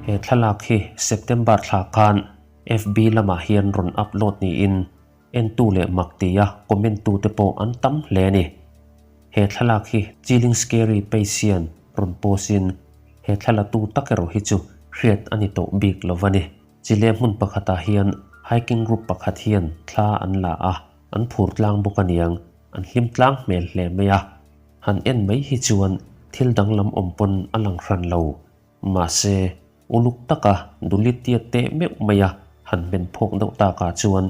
He thlalak hi September thla khan FB lamah hian rawn upload niin entu leh mak tia comment tute pawh an tam hle a ni. He thlalak hi Chilling Scary page hian rawn post in he thlalatu tak erawh hi chu hriat a ni tawh bik lo va ni. Chile hmun pakhatah hian hiking group pakhat hian thla an la a, an phur tlang bawk aniang, an hlim tlang hmel hle mai a. Han en mai hi chuan thil danglam awm pawn a lang hran lo. Mahse, uluk taka dulit tiat teh meuh maia han men phawk deuh takah chuan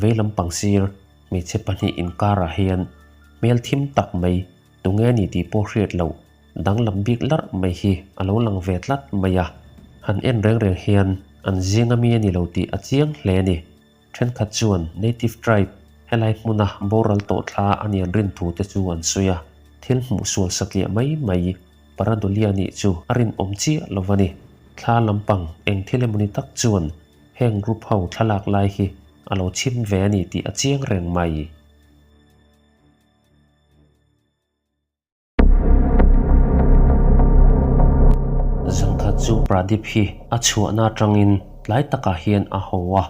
veilam pangsir hmeichhe pahnih inkarah hian hmel thim tak mai tunge ni tih pawh hriat loh danglam bik larh mai hi a lo lang ve tlat mai a. Han en reng reng hian an zinga mi a ni lo tih a chiang hle a ni. Thenkhat chuan Native tribe helai hmuna boral tawh thla a nian rin thu te chu an sawi a, thil hmuh sual satliah mai mai Paradolia nih chu a rinawm chiah lo va ni. Thla lampang eng thil emawni tak chuan heng group ho thlalak lai hi a lo chhim ve a ni tih a chiang reng mai. Zangkhat chu Pradip hi a chhuahna atangin tlai takah hian a haw a,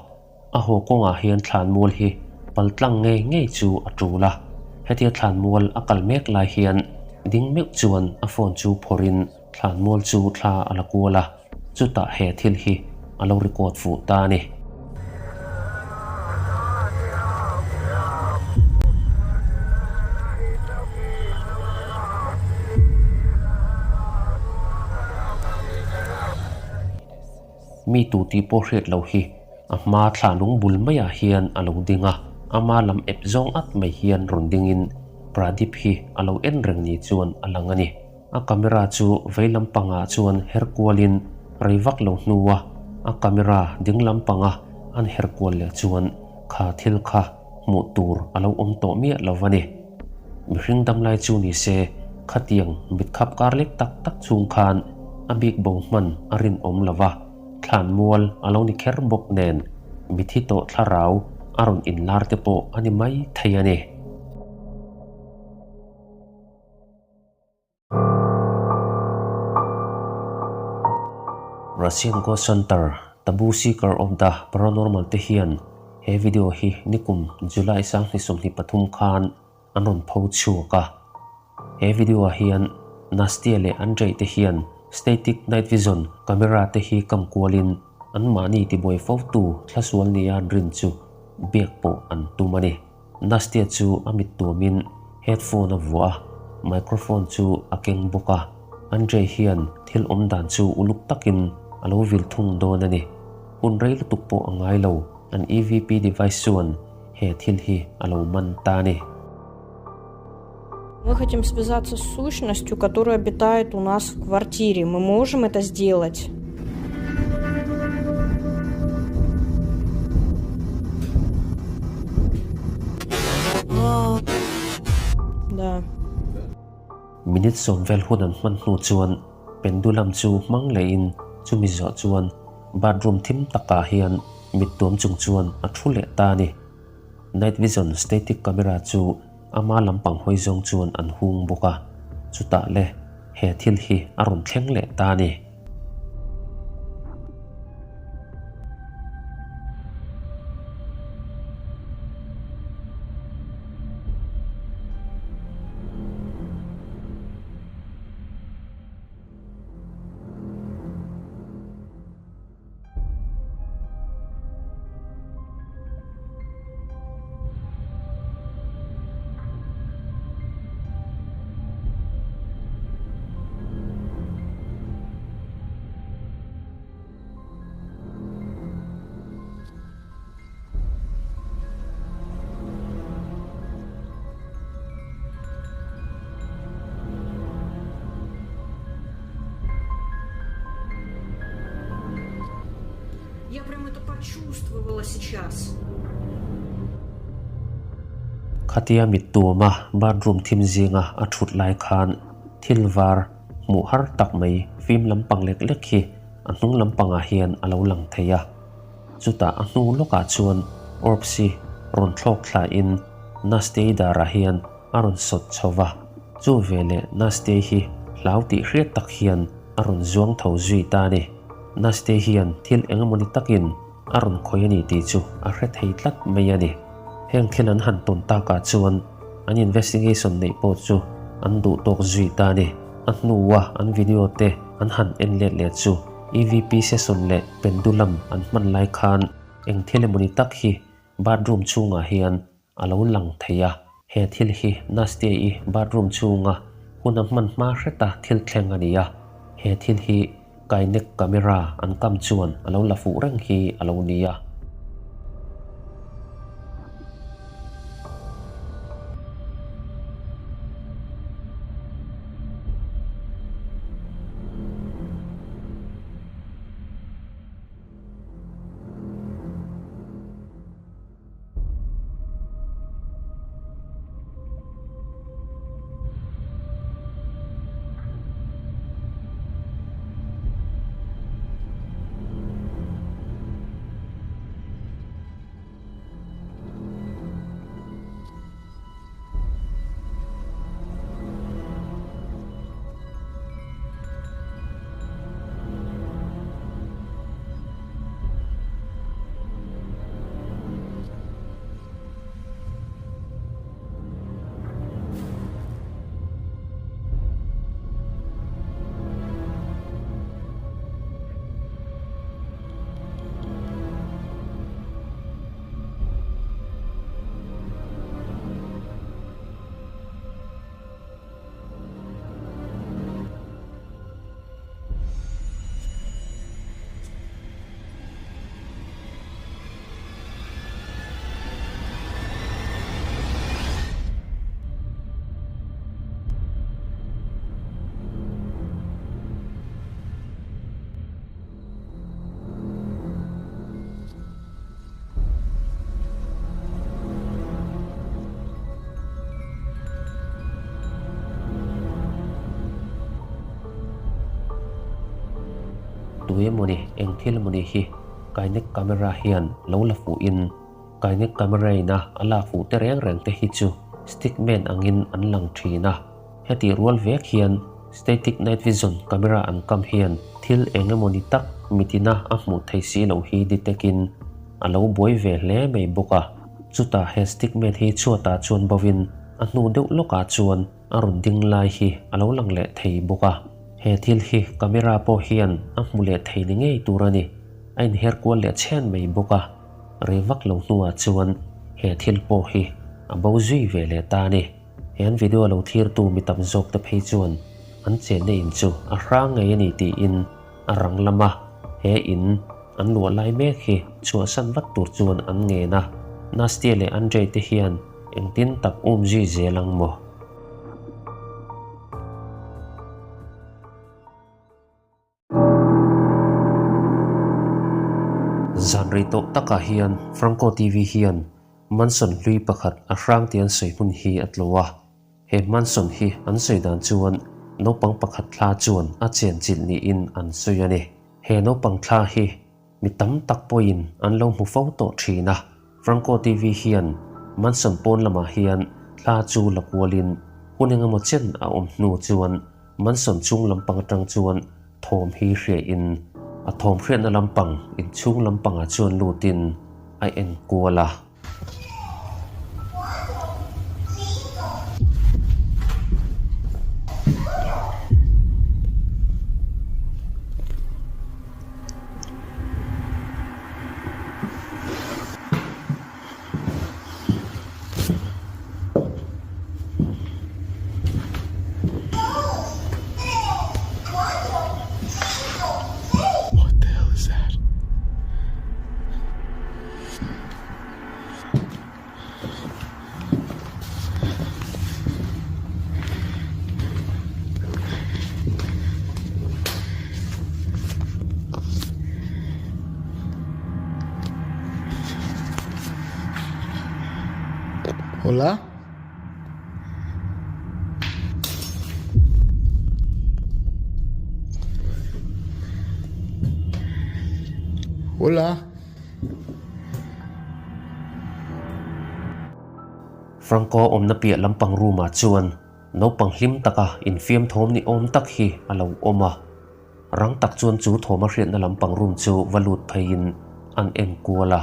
a haw kawngah hian thlanmual hi paltlang ngei ngei chu a tul a. Hetia thlanmual a kal mek lai hian ding meuh chuan a phone chu phawrhin thlanmual chu thla a la kual a, chutah he thil hi a lo record fuh ta a ni. Mi tu tih pawh hriat loh hi a hma thla lung bul maiah hian a lo ding a, ama lam ep zawng at mai hian rawn dingin Pradip hi a lo en reng ni chuan a lang a ni. A camera chu vei lampangah chuan her kualin rei vak lo hnua a camera ding lampanga an her kual leh chuan kha thil kha hmuh tur a lo awm tawh miah lo a ni. Mihring damlai chu ni se khatiang mitkhap kar lek tak tak chhung khan a bik bo hman a rinawm lo va, thlan mual a lo ni kher bawk nen mithi tawh thlarau a rawn inlar te pawh a ni mai thei a ni. Russian Ghost Hunter, Taboo Seeker of the Paranormal te hian he video hi nikum July 2023 khan an rawn pho chhuak a. He video ah hian Nastya leh Andrei te hian static night vision camera te hi kam kualin anmahni tibuai fotu thlasual nia an rin chu biak pawh an tum a ni. Nastya chu a mit tuamin headphone a vuah a, microphone chu a keng bawk a. Andrei hian thil awm dan chu uluk takin a lo vil thung dawn a ni. Hun rei lutuk pawh a ngai lo, an EVP device chuan he thil hi a lo man ta a ni. Мы хотим связаться с сущностью, которая обитает у нас в квартире. Мы можем это сделать? Да. Minute sawm vel hun an hman hnu chuan pendulum chu hmang lehin chumi zawh chuan bathroom thim takah hian mit tuam chung chuan a thu leh ta a ni. Night vision static camera chu ama lampang hawi zawng chuan an hung bawk a, chutah le he thil hi a rawn thleng leh ta a ni. Я прям это почувствовала сейчас. Khatia mit tuama bathroom thim zinga a thut lai khan thil var hmuh har tak mai fim lampang lek lek hi a hnung lampangah hian a lo lang thei a. Chutah a hnu lawkah chuan Orbs hi rawn thlawk thlain Nastei darah hian a rawn sawt chho va. Chu veleh Nastei hi hlau tih hriat tak hian a rawn zuang tho zui ta a ni. Nastya hian thil engemawni takin a rawn khawih a ni tih chu a hre thei tlat mai a ni. Heng thil an han tawn takah chuan an investigation neih pawh chu an duh tawk zui ta a ni. A hnua an video te an han en let leh chu EVP session leh pendulum an hman lai khan eng thil emawni tak hi bathroom chhungah hian a lo lang thei a. He thil hi Nastya-i bathroom chhunga hun a hman hma hreta thil thleng a ni a. He thil hi Kinect camera an kam chuan a lo la fuh reng hi a lo ni a. Tui emawni eng thil emawni hi Kinect camera hian lo la fuh in Kinect camera in a a lak fuh te reng reng te hi chu stickman angin an lang thin a. Heti rual vek hian static night vision camera an kam hian thil eng emawni tak mitina a hmuh thei si loh hi detect in a lo buai ve hle mai bawk a. Chutah he stickman hi chhuatah chuan bovin a hnu deuh lawkah chuan a rawn ding lai hi a lo lang leh thei bawk a. He thil hi camera pawh hian a hmu leh thei ni ngei tur a ni. A inher kual leh chhen mai bawk a. Rei vak lo hnuah chuan he thil pawh hi a bo zui ve leh ta a ni. He an video lo thlirtu mi tam zawk te phei chuan an chenna in chu a hrang ngei a ni tiin a rang lama he in an luah lai mek hi chhuahsan vat tur chuan an ngen a. Nastia leh Andrei te hian engtin tak um zui zel ang maw? Zan rei tawh takah hian Franco TV hian Mansion hlui pakhat a hrang tih an sawi hmun hi a tlo a. He Mansion hi an sawi dan chuan naupang pakhat thla chuan a chenchilh niin an sawi a ni. He naupang thla hi Mi tam tak pawhin an lo hmu fo tawh thin a, Franco TV hian Mansion pawn lamah hian thla chu la kualin hun engemaw chen a awm hnu chuan Mansion chhung lampang atang chuan thawm hi hriain a thawm hriatna lampang inchhung lampangah chuan lutin a en kual a. What the hell is that? Hola? Hola? Franco awmna piah lampang room ah chuan naupang hlim taka infiam thawm ni awm tak hi a lo awm a. Rang tak chuan chu thawm a hriatna lampang room chu va lut pheiin an en kual a.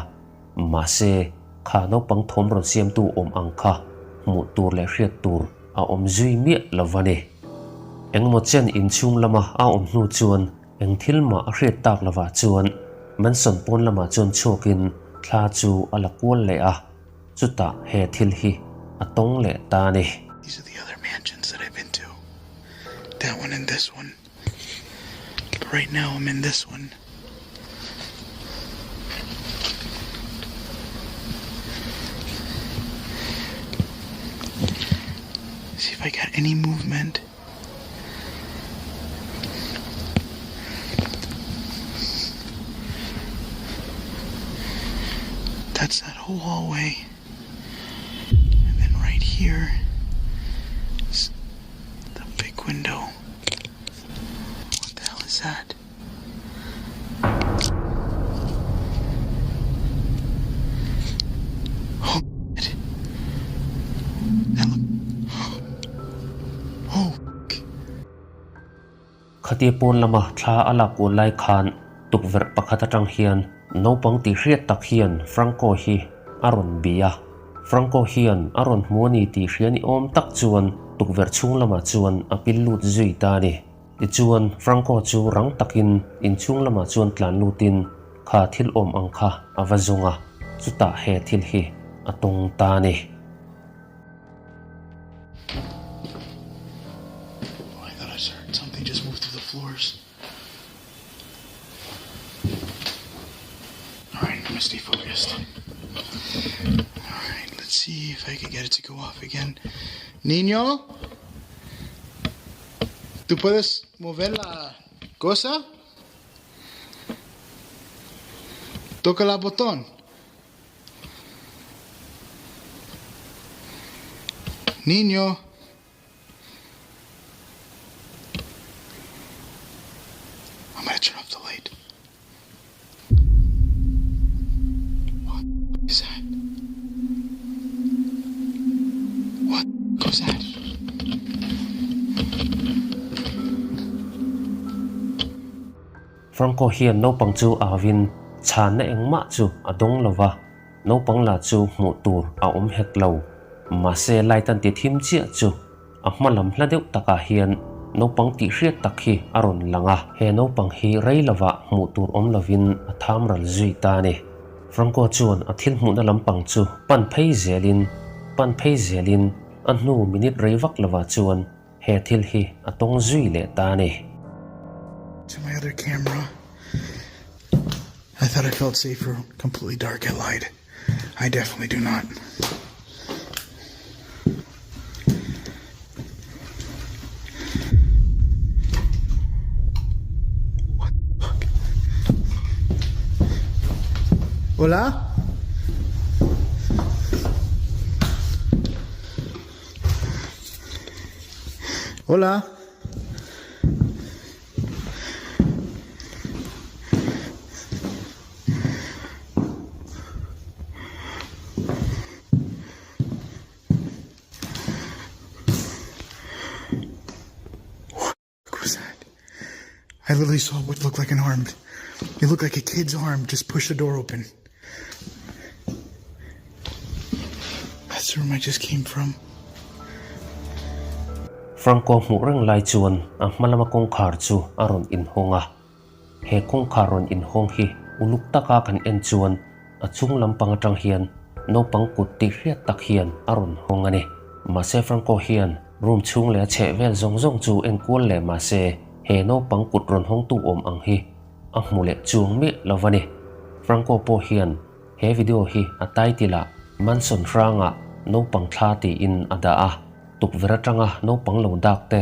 Mahse, kha naupang thawm rawn siamtu awm ang kha hmuh tur leh hriat tur a awm zui miah lo va ni. Engemaw chen inchhung lama a awm hnu chuan eng thil mah a hriat tak lovah chuan Mansion pawn lamah chuan chhuakin thla chu a la kual leh a, chutah he thil hi a tawng leh ta a ni. These are the other mansions that I've been to. That one and this one. But right now I'm in this one. See if I got any movement. That's that whole hallway. And then right here is the big window. What the hell is that? Oh, shit. That look. Oh, Khatia pawn lama thla a lak kual lai khan tukverh pakhat atang hian naupang tih hriat tak hian Franco hi a rawn bi a. Franco hian a rawn hmu a ni tih hria ni awm tak chuan tukverh chhung lamah chuan a pil lut zui ta a ni. Tichuan, Franco chu rang takin inchhung lamah chuan tlan lutin kha thil awm ang kha a va zawng a, chutah he thil hi a tawng ta a ni. ¿Tú puedes mover la cosa? Toca la botón. Niño. I'm gonna turn off the light. What is that? What was that? Franco hian naupang chu avin chhanna engmah chu a dawng lo va, naupang la chu hmuh tur a awm hek lo. Mahse light an ti thim chiah chu A hma lam hla deuh takah hian naupang tih hriat tak hi a rawn lang a, he naupang hi rei lovah hmuh tur awm lovin a tham ral zui ta a ni. Franco chuan a thil hmuhna lampang chu pan phei zelin pan phei zelin a hnu minute rei vak lovah chuan he thil hi a tawng zui leh ta a ni. To my other camera, I thought I felt safer completely dark, I lied. I definitely do not. What the fuck? Hola? Hola? What was that? I literally saw what looked like an arm. It looked like a kid's arm just pushed the door open. That's the room I just came from. Franco hmuh reng lai chuan a hma lama kawngkhar chu a rawn inhawng a. He kawngkhar rawn inhawng hi uluk taka kan en chuan a chung lampang atang hian naupang kut tih hriat tak hian a rawn hawng a ni. Mahse Franco hian room chhung leh a chheh vel zawng zawng chu en kual leh mahse he naupang kut rawn hawngtu awm ang hi a hmu leh chuang miah lo va ni. Franco pawh hian he video hi a title ah Mansion hrangah naupang thla tiin a dah a. Tukverh atanga naupang lo dak te,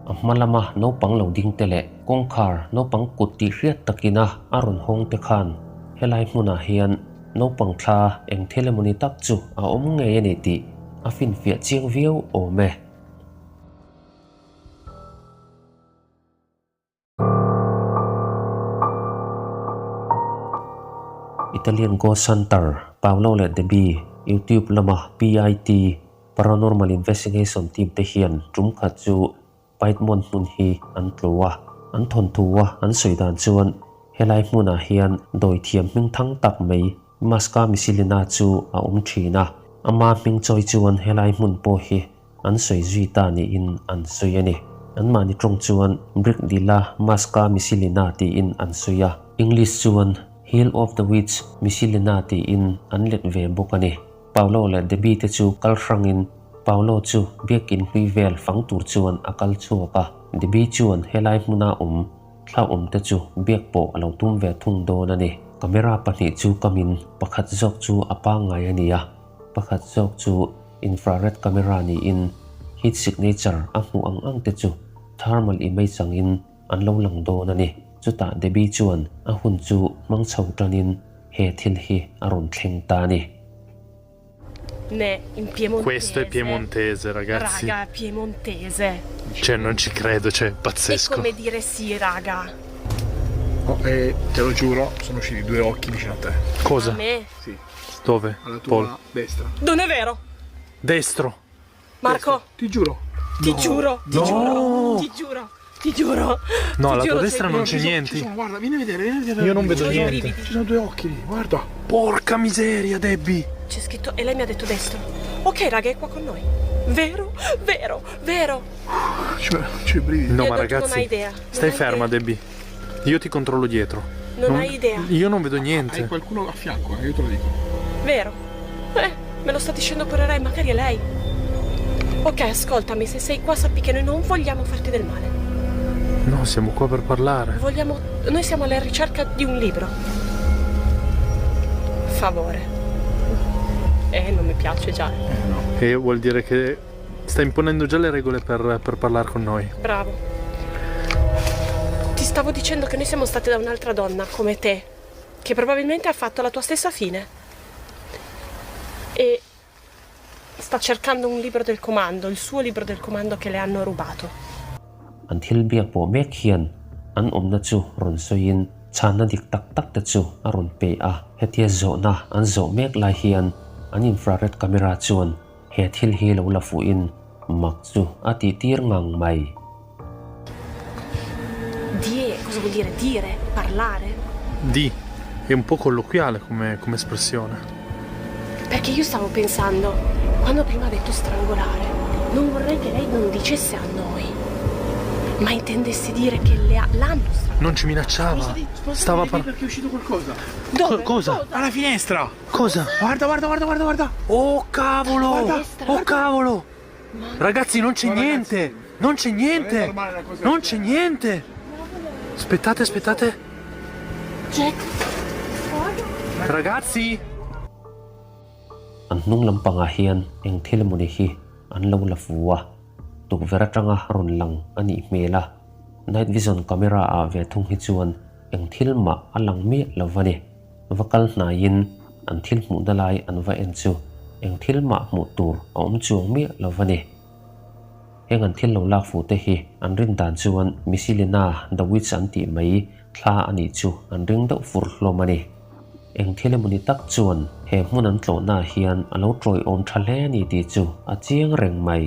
a hma lama naupang lo ding te leh kawngkhar naupang kut tih hriat takina a rawn hawng te khan helai hmunah hian naupang thla eng thil emawni tak chu a awm ngei a ni tih a finfiah chiang viau awm e. Italian Ghost Hunter Paolo leh Debbie YouTube lama PIT, Paranormal Investigation Team te hian tum khat chu Piedmont hmun hi an tlo a. An thawnthu a an sawi dan chuan helai hmunah hian dawithiam hming thang tak mai Maska Misilina chu a awm thin a, ama hming chawi chuan helai hmun pawh hi an sawi zui ta niin an sawi a ni. Anmahni tawng chuan Brick de la Maska Misilina tiin an sawi a, English chuan Hill of the Witch Misilina tiin an let ve bawk a ni. Paolo leh Debbie te chu kal hrangin Paolo chu biakin hlui vel fang tur chuan a kal chhuak a, Debbie chuan helai hmuna awm thla awm te chu biak pawh a lo tum ve thung dawn a ni. Camera pahnih chu kamin pakhat zawk chu a pangngai a ni a, pakhat zawk chu infrared camera niin heat signature a hmuh ang ang te chu thermal image angin an lo lang dawn a ni. Chutah Debbie chuan a hun chu hmang chho tanin he thil hi a rawn thleng ta a ni. Ne, in piemontese. Questo è piemontese, ragazzi. Raga, è piemontese. Cioè, non ci credo, cioè, È pazzesco. come dire sì, raga. Oh, e te lo giuro, sono usciti due occhi vicino a te. Cosa? A me? Sì. Dove? Alla tua Paul. destra. Non è vero! Destro. Marco, Ti giuro. ti giuro, ti No. giuro, ti giuro, ti giuro. No, ti alla giuro, tua destra c'è- non c'è Ci sono- niente. Ci sono, guarda, vieni a vedere, vieni a vedere. Io non vedo C'ho i niente. brividi. Ci sono due occhi lì, guarda. Porca miseria, Debbie. C'è scritto e lei mi ha detto destro. Ok, raga, è qua con noi. Vero? Vero, vero. C'ho i brividi. No, Io ma ho detto, ragazzi, non hai idea, non stai hai ferma, idea. Debbie. Io ti controllo dietro. Non hai idea. Io non vedo Hai niente. qualcuno a fianco, eh, io te lo dico. Vero? Eh, me lo sta dicendo pure lei, magari è lei. Ok, ascoltami, se sei qua sappi che noi non vogliamo farti del male. No, siamo qua per parlare. Vogliamo. Noi siamo alla ricerca di un libro. Favore. Eh, non mi piace già. E vuol dire che sta imponendo già le regole per, per parlare con noi. Bravo. Ti stavo dicendo che noi siamo state da un'altra donna come te, che probabilmente ha fatto la tua stessa fine. E sta cercando un libro del comando, il suo libro del comando che le hanno rubato. An thil biak pawh mek hian an awmna chu rawn sawiin chhanna dik tak tak te chu a rawn pe a. Hetia zawhna an zawh mek lai hian an infrared camera chuan he thil hi lo la fuhin mak chu a tih tir ngang mai. Die, cosa vuol dire? Dire, parlare? Di, è un po' colloquiale come, come espressione. Perché io stavo pensando, quando prima ha detto strangolare, non vorrei che lei non dicesse a noi, ma intendesse dire che le ha- l'hanno strangolata. Non ci minacciava. Spostati, spostati, Stava vedi par- perché è uscito qualcosa. Dove? cosa? Alla finestra! Cosa? Guarda, guarda, guarda, guarda, guarda! Oh cavolo! Guarda, Oh cavolo! Ragazzi, non c'è No, ragazzi, niente! Non c'è non è niente! normale una cosa Non del c'è genere. niente! Aspettate, aspettate. Jack, Ragazzi! An hnung lampangah hian eng thil emawni hi an lo la fu a, tukverh atanga rawn lang a nih hmel a, night vision camera ah ve thung hi chuan eng thil mah a lang miah lo va ni. Va kal hnaiin an thil hmuhna lai an va en chu eng thil mah hmuh tur a awm chuang miah lo va ni. Heng an thil lo lak fuh te hi an rin dan chuan Michelina the Witch an tih mai thla a nih chu an ring deuh fur hlawm a ni. Eng thil emawni tak chuan he hmun an tlawhnaah hian a lo tawiawm tha hle a ni tih chu a chiang reng mai.